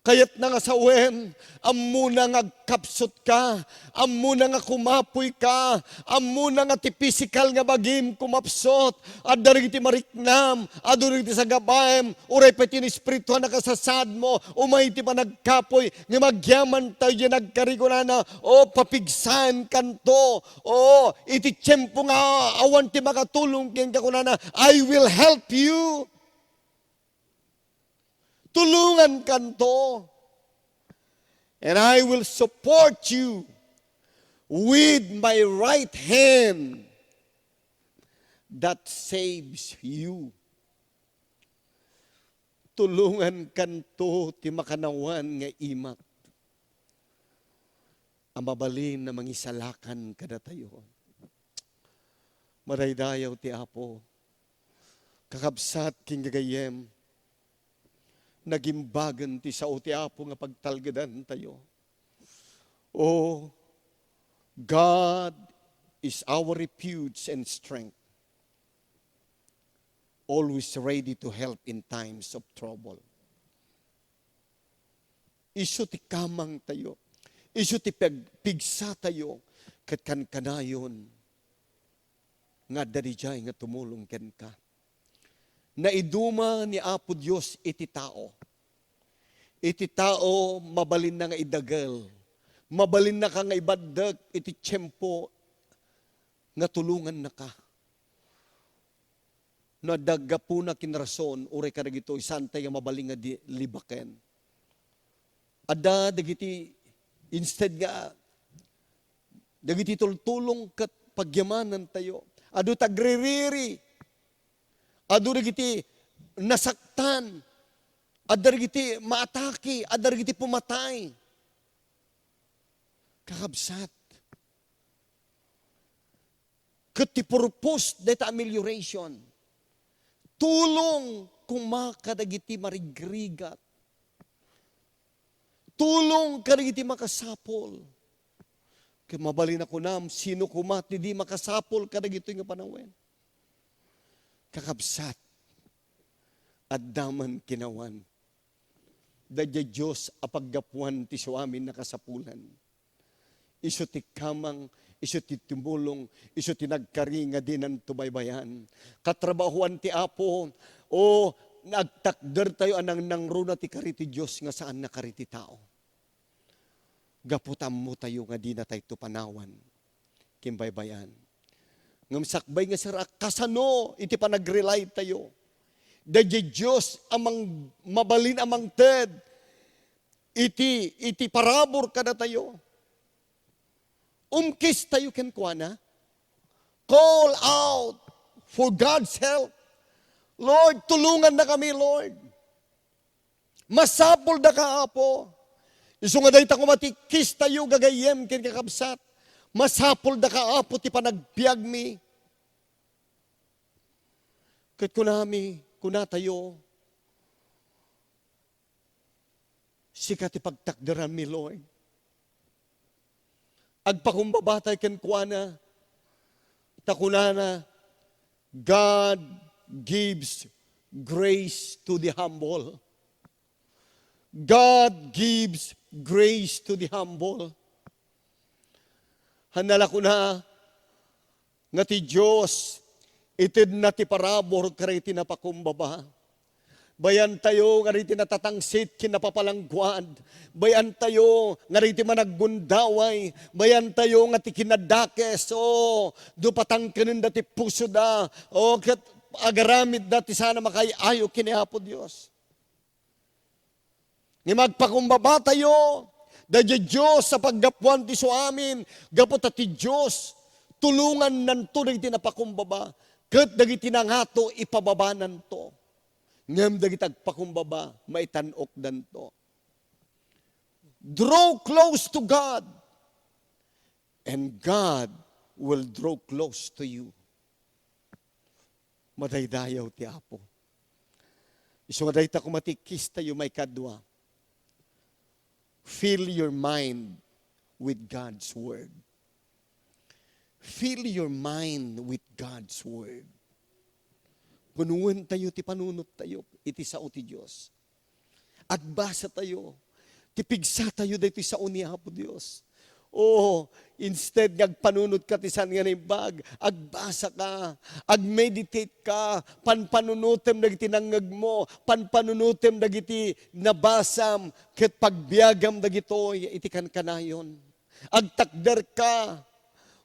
Kayatna nga sawen, ammona nga agkapsutka, ammona nga kumapuyka, ammona nga ti pisikal nga bagim kumapsut, adda dagiti mariknam, adu dagiti sagabaem, uray pay ti naespirituan a kasasaadmo, umay ti panagkapuy, ngem agyamantayo diay nagkari kunana, o, papigsaenkanto, o, iti tiempo nga awan ti makatulong kenka kunana, "I will help you." Tulongankanto. "And I will support you with my right hand that saves you." Tulongankanto ti makannawan nga imak. a mabalin a mangisalakan kadatayo. Madaydayaw ti Apo. Kakabsat ken gagayyem, nagimbagen ti sao ti Apo nga pagtalgedantayo. Oh, God is our refuge and strength, always ready to help in times of trouble. Isu ti kamangtayo. Isu ti pag-, pigsatayo ket kankanayon nga adda didiay nga tumulong kenka. Naiduma ni Apo Dios iti tao. Iti tao, mabalinna nga idagel. Mabalinna ka nga ibaddek iti tiempo nga tulongannaka. No adda gapuna ken rason, uray kadagitoy, saantay nga mabalin nga di-, libaken. Adda dagiti, instead nga, dagiti tultulong ket pagyamanantayo. Adu ti agririri. Adu dagiti nasaktan. Adda dagiti maatake. Adda dagiti pumatay. Kakabsat, ket ti purpose dayta amelioration, tulong koma kadagiti marigrigat. Tulong kadagiti makasapul. Ket mabalin a kunam, sino koma ti di makasapul kadagitoy nga panawen? Kakabsat, adda man kinawan. Daydiay Dios a paggapuan ti isuamin a kasapulan. Isu ti kamang, isu ti tumulong, isu ti nagkari nga dinanto baybayan. Katrabahuan ti Apo, o nagtakdertayo a nangnangruna ti kari ti Dios nga saan a kari ti tao. Gapu ta ammotayo nga dinatayto panawan ken baybayan. Ngem sakbay nga sir-, a kasano iti panagrelytayo? Daydiay Dios a mang-, mabalin a mangted iti, iti parabur kadatayo. Umkistayo kenkuana. Call out for God's help. Lord, tulongannakami, Lord. Masapuldaka, Apo. Isu nga dayta koma ti kistayo, gagayyem ken kakabsat. Masapuldaka, Apo, ti panagbiagmi. Ket kunami, kunatayo, sika ti pagtakderanmi, Lord. Agpakumbaba tayo kenkuana, ta kunana, "God gives grace to the humble." God gives grace to the humble. Hanna la kuna nga ti Dios itedna ti parabur kadagiti napakumbaba. Bayantayo nga dagiti natatangsit ken napapalangguad. Bayantayo nga dagiti managgundaway. Bayantayo nga ti kinadakes, o, dupatangkenenda ti pusoda, o, ket agaramidda ti saan a makaay-ayo ken ni Apo Dios. Ngem agpakumbabatayo, daydiay Dios a paggapuan ti isuamin, gapu ta ti Dios, tulongannanto dagiti napakumbaba, ket dagiti nangato, ipababananto. Ngem dagiti agpakumbaba, maitan-okdanto. Draw close to God, and God will draw close to you. Madaydayaw ti Apo. Isu nga dayta koma ti kistayo maikadua. Fill your mind with God's Word. Fill your mind with God's Word. Punuentayo ti panunottayo iti sao ti Dios. Agbasatayo. Ti pigsatayo daytoy sao ni Apo Dios. O, instead nga agpanunotka ti saan nga naimbag, agbasaka, agmeditate ka, panpanunotem dagiti nangngegmo, panpanunotem dagiti nabasam, ket pagbiagam dagitoy iti kankanayon. Agtakderka.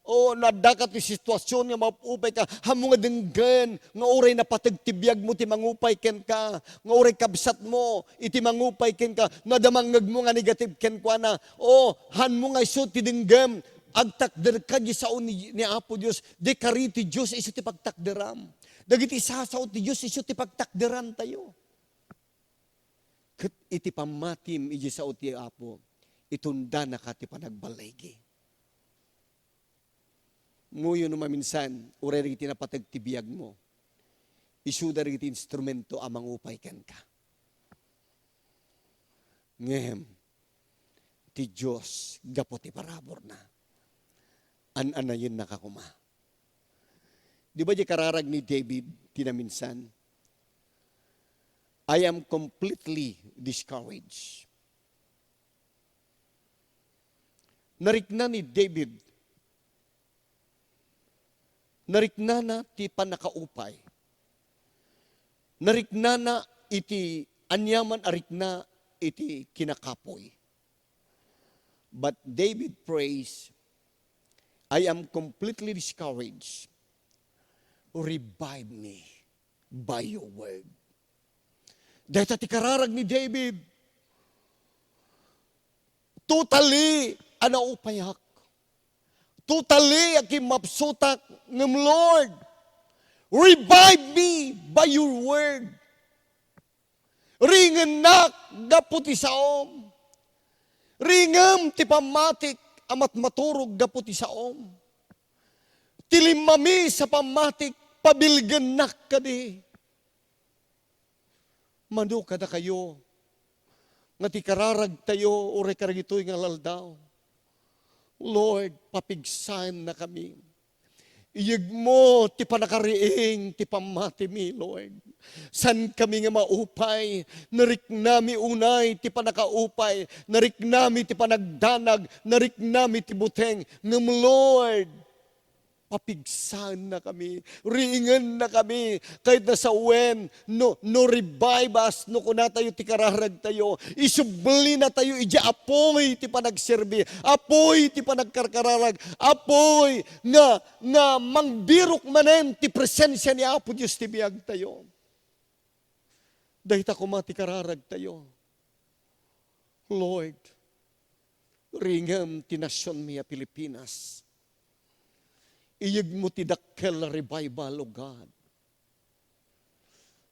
O, no addaka ti situasion nga maupay ka, hammo nga denggen nga uray napateg ti biagmo ti mangupay kenka, nga uray kabsatmo iti mangupay kenka, no adda mangngegmo nga negative kenkuana, o, hanmo nga isu ti denggem, agtakderka iti sao ni, ni Apo Dios, di kari ti Dios isu ti pagtakderam. Dagiti sasao ti Dios isu ti pagtakderantayo. Ket iti pammatim iti sao ti Apo, itundanaka ti panagballigi. Ngoy no maminsan, uray dagiti napateg ti biagmo, isuda dagiti instrumento a mangupay kenka. Ngem ti Dios, gapu ti paraburna, an-anayennaka koma. Di ba di kararag ni David ti naminsan, "I am completely discouraged." Narikna ni David, nariknana ti pannakaupay. Nariknana iti aniaman a rikna iti kinakapuy. But David prays, "I am completely discouraged. Revive me by your word." Dayta ti kararag ni David. Totally a naupayak. Totally a kimmapsutak, ngem Lord, revive me by your word. Ringennak gapu ti saom. Ringem ti pammatik a matmaturog gapu ti saom. Ti limmami sa pammatik, pabilgennak kadi. Mano kadakayo nga ti kararagtayo uray kadagitoy nga aldaw, Lord, papigsaennakami. Iyegmo ti pannakariing ti pammatimi, Lord. Saankami nga maupay, nariknami unay ti pannakaupay, nariknami ti panagdanag, nariknami ti buteng. Ngem, Lord, papigsaennakami, riingennakami, ket nasawen, no, no revive us, no kunatayo ti kararagtayo, isublinatayo idiay apuy ti panagserbi, apuy ti panagkarkararag, apuy nga, nga mangbirok manen ti presensia ni Apo Dios ti biagtayo. Dayta koma ti kararagtayo. Lord, ringem ti nasionmi a Pilipinas. Iyegmo ti dakkel a revival, O God.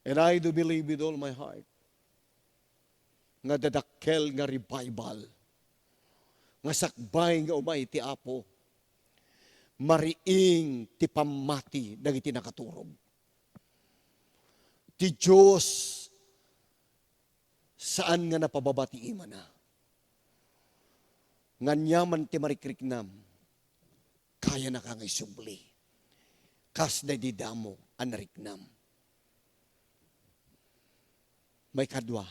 And I do believe with all my heart nga dadakkel nga revival nga sakbay nga umay ti Apo, mariing ti pammati dagiti nakaturog. Ti Dios saan nga napababa ti imana. Nga aniaman ti marikriknam, kayanaka nga isubli. Kas daydi damo a nariknam. Maikadua,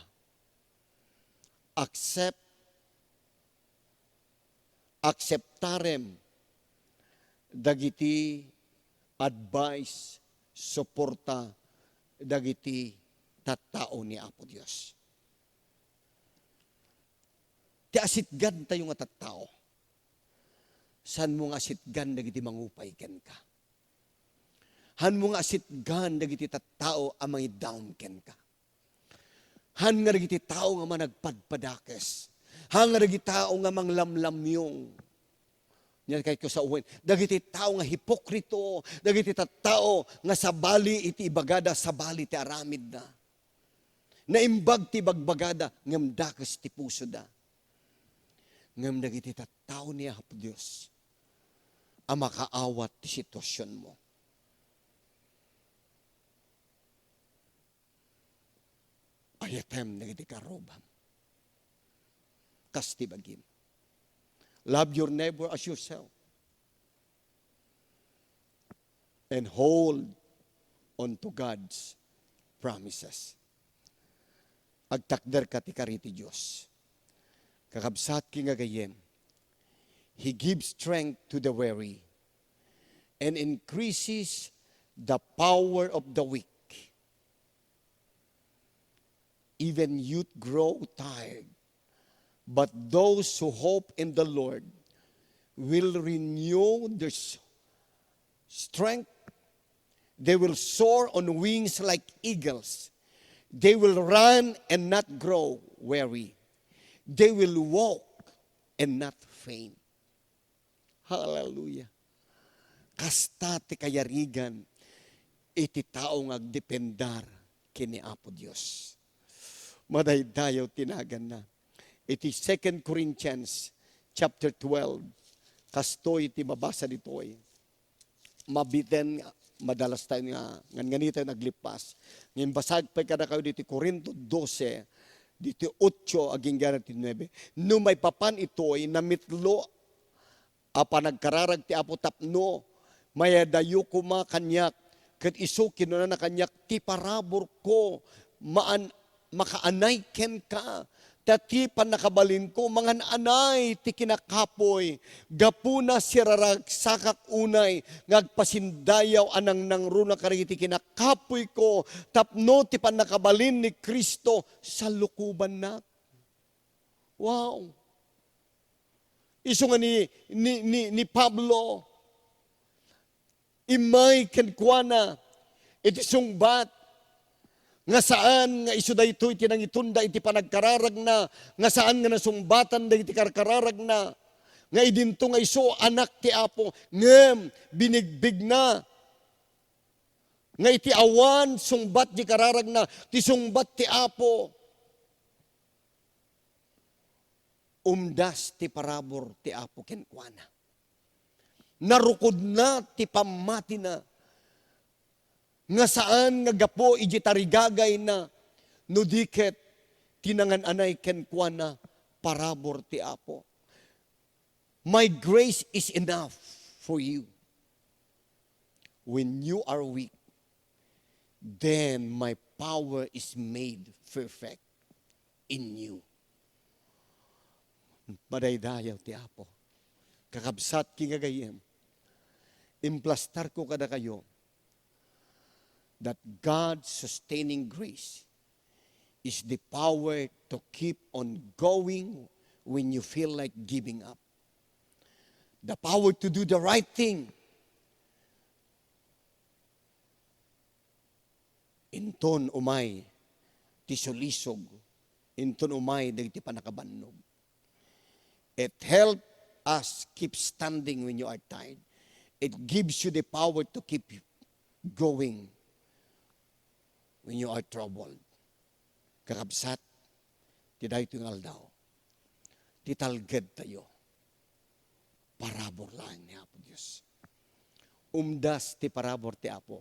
accept, akseptarem dagiti advice, suporta dagiti tattao ni Apo Dios. Ti asitgantayo nga tattao, saanmo nga asitgan dagiti mangupay kenka. Hanmo nga asitgan dagiti tattao a mangidaon kenka. Han nga dagiti tao nga managpadpadakes. Han nga dagiti tao nga manglamlamyong. Nia kayatko sawen, dagiti tao nga hipokrito, dagiti tattao nga sabali iti ibagada, sabali ti aramidda. Naimbag ti ibagbagada, ngem dakes ti pusoda. Ngem dagiti tattao ni Apo Dios a makaawat ti situasionmo. Ayatem dagiti karrubam. Kas ti bagim. Love your neighbor as yourself. And hold on to God's promises. Agtakderka ti kari ti Dios. Kakabsat ken gagayyem, He gives strength to the weary and increases the power of the weak. Even youth grow tired, but those who hope in the Lord will renew their s-, strength. They will soar on wings like eagles. They will run and not grow weary. They will walk and not faint. Hallelujah. Kasta ti kayarigan iti tao nga agdependar ken ni Apo Dios. Madaydayaw ti naganna. Iti Second Corinthians chapter twelve, kastoy ti mabasa ditoy. mabiten, madalas tayo nga, ngan-ngani tayo naglippas. Ngem basag pay kadakayo ditoy Corinto doce, ditoy ocho, agingga ditoy nuebe. No maipapan itoy, namitlo a panagkararag ti Apo tapno mayadayo koma kaniak, ket isu kinunana kaniak, "Ti paraburko maan-, makaanay kenka, ta ti pannakabalinko mangan-anay ti kinakapuy. Gapuna, siraragsakak unay nga agpasindayaw a nangnangruna kadagiti kinakapuyko tapno ti pannakabalin ni Cristo salukobannak." Wow! Isu nga ni, ni, ni, ni Pablo, immay kenkuana iti sungbat nga saan nga isu daytoy ti nangitunda iti panagkararagna, nga saan nga nasungbatan dagiti karkararagna, nga idinto nga isu anak ti Apo, ngem binigbigna nga iti awan sungbat ti kararagna, ti sungbat ti Apo. Umdas ti parabur ti Apo kenkuana. Narukodna ti pammatina nga saan nga gapu iti tarigagayna, no di ket ti nangan-anay kenkuana parabur ti Apo. "My grace is enough for you. When you are weak, then my power is made perfect in you." Madaydayaw ti Apo. Kakabsat ken gagayyem, implastarko kadakayo that God's sustaining grace is the power to keep on going when you feel like giving up. The power to do the right thing. Inton umay ti sulisog, inton umay dagiti pannakabannog. It help us keep standing when you are tired. It gives you the power to keep going when you are troubled. Kakabsat, ti daytoy nga aldaw, ti talged tayo, parabur laeng ni Apo Dios. Umdas ti parabur ti Apo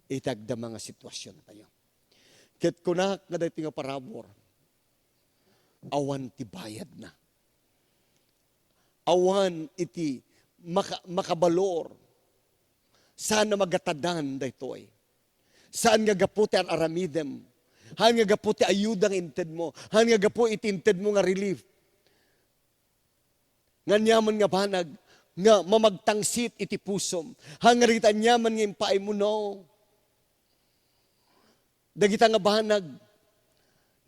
iti agdama nga sitwasion tayo. Ket kunak nga daytoy nga parabur, awan ti bayadna. Awan iti maka-, makabalor. Saan a magatadan daytoy. Saan nga gapu ti ar-aramidem. Haan nga gapu ti ayuda nga intedmo. Haan nga gapu iti intedmo nga relief. Nga aniaman nga banag nga mamagtangsit iti pusom. Haan nga dagiti aniaman nga impaaymo, no. Dagita nga banag,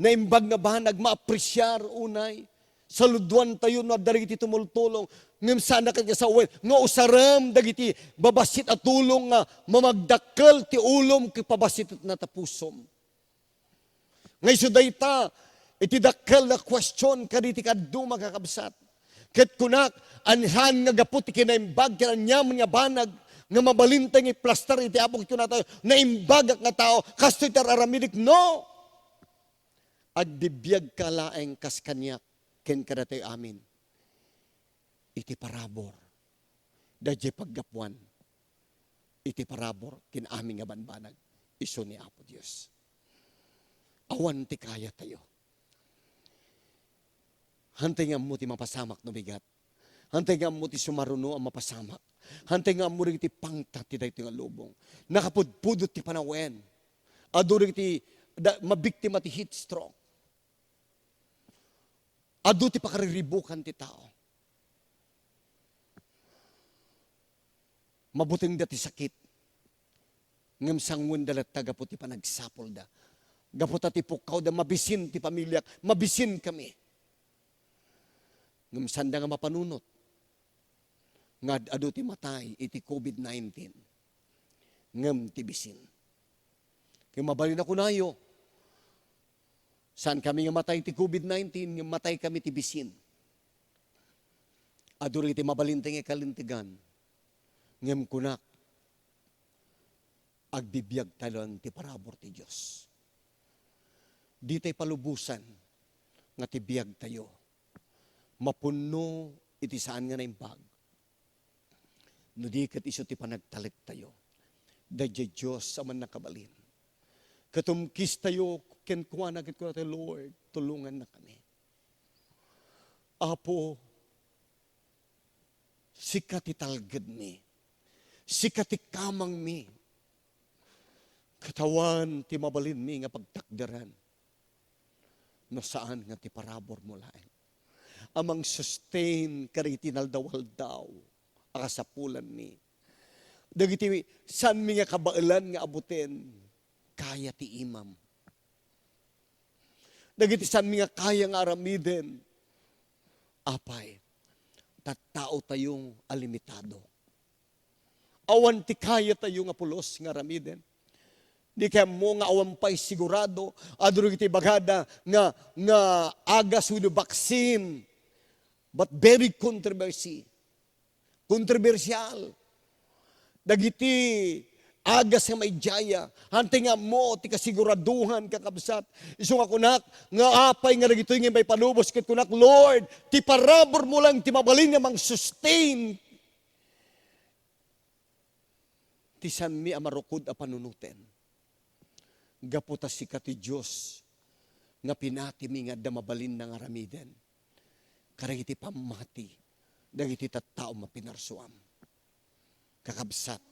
naimbag nga banag, maapresiar unay. Saludoan tayo no adda dagiti tumultulong. Ngem saan a ket nga sawen nga usarem dagiti babassit a tulong nga mamagdakkel ti ulom ket pabassit ta pusom. Nga isu dayta iti dakkel nga question kadagiti kaduak, kakabsat. Ket kunak, haan nga gapu ti kinaimbag ken aniaman nga banag nga mabalinta nga iplastar iti Apo ket kunatayo, "Naimbagak nga tao, kastoy ti ar-aramidek." No! Agbibiagka laeng kas kaniak ken kadatayo amin iti parabur. Daydiay paggapuan iti parabur ken amin nga banbanag isu ni Apo Dios. Awan ti kayatayo. Hantay nga ammo ti mapasamak no bigat. Hantay nga ammo ti sumaruno a mapasamak. Hantay nga ammo dagiti pangta ti daytoy nga lubong. Nakapudpudot ti panawen. Adu dagiti da-, mabiktima ti heat stroke. Adu ti pakariribukan ti tao. Mabutengda ti sakit. Ngem sangoenda latta gapu ti panagsapulda. Gapu ta ti pukkawda, mabisin ti pamiliak, mabisin kami. Ngem saanda nga mapanunot nga ad-adu ti matay iti covid nineteen. Ngem ti bisin. Ket mabalin a kunayo, saan kami nga matay ti covid nineteen, ngem matay kami ti bisin. Adu dagiti mabalinta nga kalintegan, ngem kunak, agbibiag tayo laeng ti parabur ti Dios. Ditay palubosan nga ti biag tayo mapunno iti saan nga naimbag. No di ket isu ti panagtalektayo, daydiay Dios a mannakabalin. Ket umkistayo kenkuana ket kunatayo, "Lord, tulongannakami." Apo, sika ti talgedmi. Sika ti kamangmi. Ket awan ti mabalinmi nga pagtakderan no saan nga ti paraburmo laeng a mangsustain kadagiti inaldaw-aldaw a kasapulanmi. Dagiti saanmi nga kabaelan nga abuten, kaya ti imam. Dagiti saanmi nga kaya nga aramiden, apay, tattaotayo a limitado. Awan ti kayatayo nga pulos nga aramiden. Di kayatmo nga awan pay sigurado, adu dagiti ibagada nga, nga agas wenno vaccine, but very controversy. Kontrobersial. Dagiti agas nga maidiaya, hantay nga ammo ti kasiguraduhan, kakabsat. Isu nga kunak, nga apay nga dagitoy nga maipalubos ket kunak, "Lord, ti paraburmo lang ti mabalin nga mang-sustain ti saanmi a marukod a panunoten. Gapu ta sika ti Dios nga pinatimi nga adda mabalinna nga aramiden kadagiti pammati dagiti tattaom a pinarsuam." Kakabsat,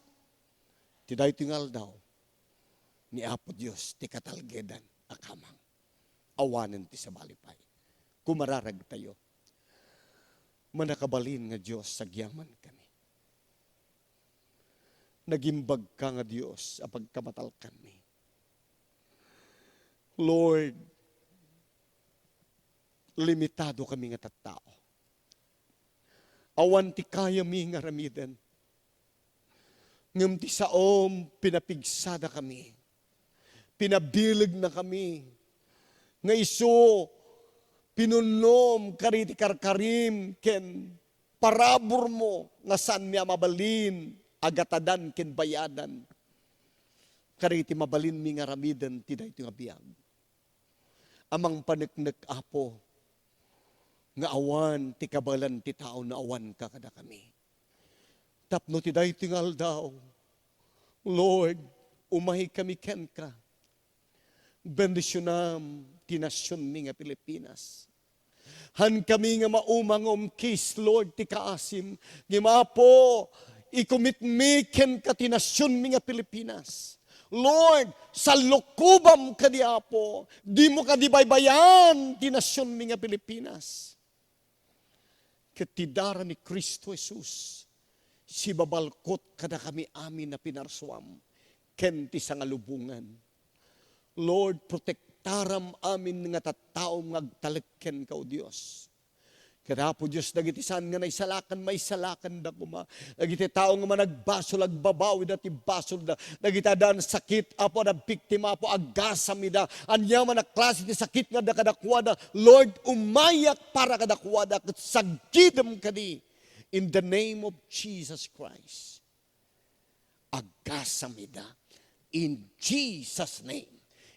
ti daytoy nga aldaw, ni Apo Dios ti katalgedan a kamang. Awanen ti sabali pay. Kumararagtayo. Mannakabalin nga Dios, agyamankami. Nagimbagka nga Dios a pagkamatalkanmi. Lord, limitado kami nga tattao. Awan ti kayami nga aramiden. Ngem ti saom, pinapigsada kami. Pinabilegna kami. Nga isu, pinunnom kadagiti karkarim ken paraburmo nga saanmi a mabalin a gatadan ken bayadan kadagiti mabalinmi nga aramiden ti daytoy nga biag. A mangpaneknek, Apo, nga awan ti kabaelan ti tao no awanka kadakami. Tapno ti daytoy nga aldaw, Lord, umaykami kenka. Bendisionam ti nasionmi nga Pilipinas. Hankami nga mauma nga umkis, Lord, ti kaasim. Ngem, Apo, ikumitmi kenka ti nasionmi nga Pilipinas. Lord, sallukobam kadi, Apo. Dimo kadi baybayan ti nasionmi nga Pilipinas. Ket ti dara ni Cristo Jesus, sibabalkot kadakami amin a pinarsuam ken ti sangalubongan. Lord, protektaram amin nga tattaom nga agtalek kenka, O Dios. Ket Apo Dios, dagiti saan nga naisalakan, maisalakanda koma. Dagiti tao nga managbasol, agbabawida ti basolda. Dagiti addaan sakit, Apo, adda biktima, Apo, agasam ida. Aniaman a klase ti sakit nga adda kadakuada, Lord, umayak para kadakuada, ket sagidem kadi. In the name of Jesus Christ. Agasam ida. In Jesus' name.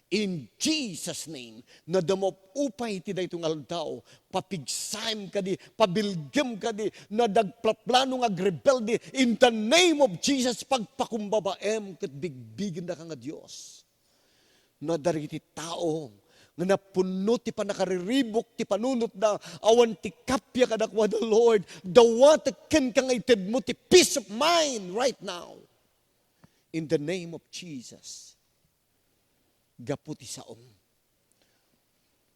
In Jesus' name. No adda maupay iti daytoy nga aldaw, papigsaem kadi, pabilgem kadi, no adda agplaplano nga agrebelde, in the name of Jesus, pagpakumbabaem ket bigbigenda ka nga Dios. No adda dagiti tao nga napunno ti pannakariribuk ti panunotda, awan ti kappia kadakuada, Lord, dawatek kenka nga itedmo ti peace of mind right now. In the name of Jesus, gapu ti saom,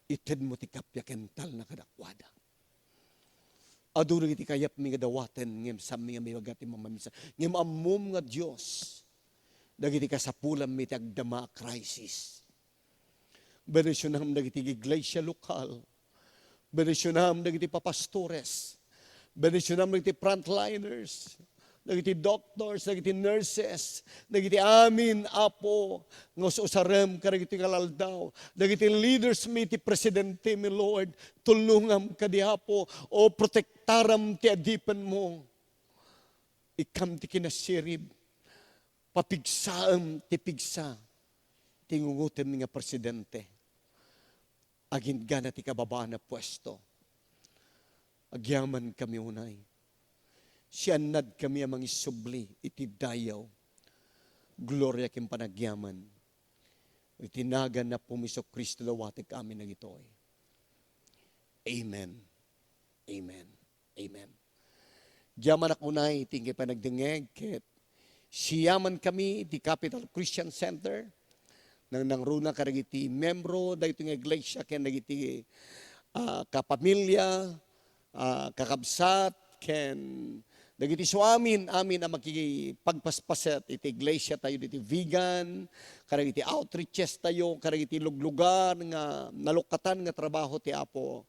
itedmo ti kappia ken talna kadakuada. Adu dagiti kayatmi nga dawaten, ngem saanmi nga maibaga ti mamamisa. Ngem ammom nga Dios, dagiti kasapulanmi ti agdama a crisis. Bendisionam dagiti iglesia lokal. Bendisionam dagiti papastores. Bendisionam dagiti frontliners. Dagiti doctors, dagiti nurses, dagiti amin, Apo, nga us-usarem kadagiti nga aldaw. Dagiti leaders mi, ti presidente mi, Lord, tulongam kadi, Apo, o protektaram ti adipen mo. Ikkam ti kinasirib, papigsaem ti pigsa ti ngungutem nga presidente. Agingga ti kababaan a puesto. Agyamankami unay. Siannadkami a mangisubli iti dayaw, gloria ken panagyaman. Iti nagan ni Apo Jesu-Cristo, dawatek amin dagitoy. Amen. Amen. Amen. Diay manak unay iti panagdengngeg ket siyamankami iti Capital Christian Center. Nangnangruna kadagiti membro daytoy nga iglesia ken dagiti, ah, kapamilya, ah, kakabsat, ken dagiti isuamin amin a makipagpaspaset iti iglesia tayo diti Vigan, kadagiti outreaches tayo, kadagiti luglugar nga nalukatan nga trabaho ti Apo.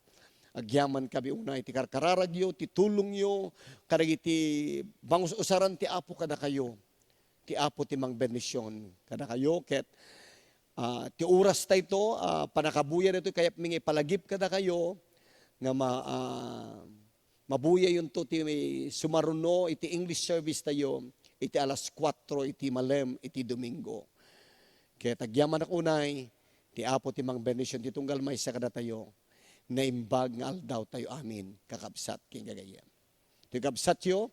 Agyamankami unay ti karkararagyo, ti tulongyo, kadagiti mangus-usaran ti Apo kadakayo. Ti Apo ti mangbendision kadakayo ket, ah, ti oras tayto, ah, pannakabuya daytoy kayatmi nga ipalagip kadakayo nga ma-, ah, mabuyayonto ti sumaruno iti English service tayo iti alas kuatro iti malem iti Domingo. Ket agyamanak unay, ti Apo ti mangbendision ti tunggal maysa kadatayo. Naimbag nga aldaw tayo amin, kakabsat ken gagayyem. Ti kabsatyo,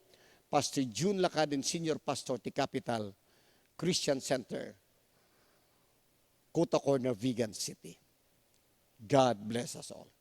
Pastor Jun Lakaden, Senior Pastor ti Capital Christian Center, Kuta Corner, Vigan City. God bless us all.